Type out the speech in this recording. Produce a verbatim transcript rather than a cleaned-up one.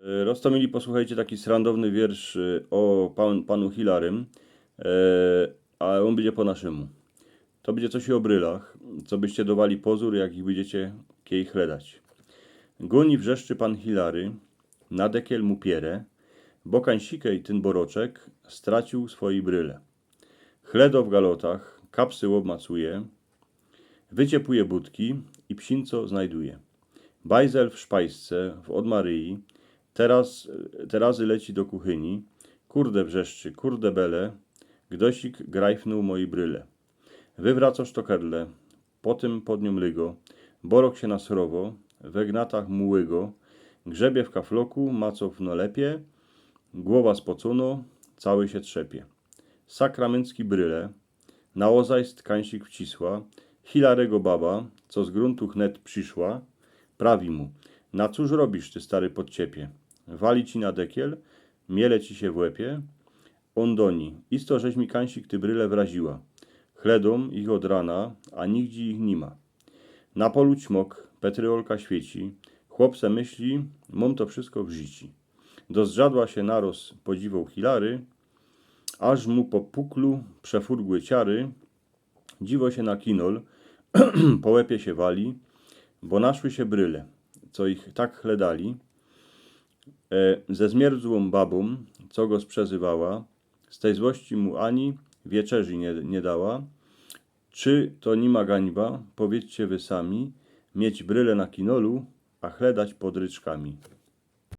E, Roztomili, posłuchejcie taki srandowny wiersz e, o pan, panu Hilarym, e, a on bydzie po naszymu. To bydzie coś o brylach, co byście dowali pozōr, jak ich bydziecie kiej chledać. Gōni, wrzeszczy pan Hilary, na dekiel mu piere, bo kańsikej tyn boroczek straciōł swoje bryle. Chledo w galotach, kapsy obmacuje, wyciepuje butki i psinco znajduje. Bajzel w szpajsce, w odmaryji, teraz, te razy leci do kuchyni. Kurde, wrzeszczy, kurde bele, gdoś grajfnōł moje bryle. Wywraco sztokerle, potym pod niōm lygo, borok sie na srowo, we gnatach mu łygo, grzebie w kafloku, ma co w nolepie, głowa spocōno, cały sie trzepie. Sakramencki bryle, naozaj stkańsik wcisła, Hilarego baba, co z gruntu chnet prziszła, prawi mu: „Na cōż robisz, ty stary podciepie? Wali ci na dekiel, miele ci sie w łepie”. Ôn do ni: „Isto żeś mi, kańsik, ty bryle wraziła. Chledōm ich ôd rana, a nigdzie ich ni ma”. Na polu ćmok, petrolka świeci, chłop se myśli: „Mōm to wszystko w życi”. Do zdrzadła sie naroz podziwoł Hilary, aż mu po puklu przefurgły ciary. Dziwo sie na kinol, po łepie sie wali, bo naszły sie bryle, co ich tak chledali. E, ze zmierzłōm babōm, co go sprzezywała, z tej złości mu ani wieczerzy nie, nie dała. Czy to ni ma gańba, powiydzcie wy sami, mieć bryle na kinolu, a chledać pod ryczkami?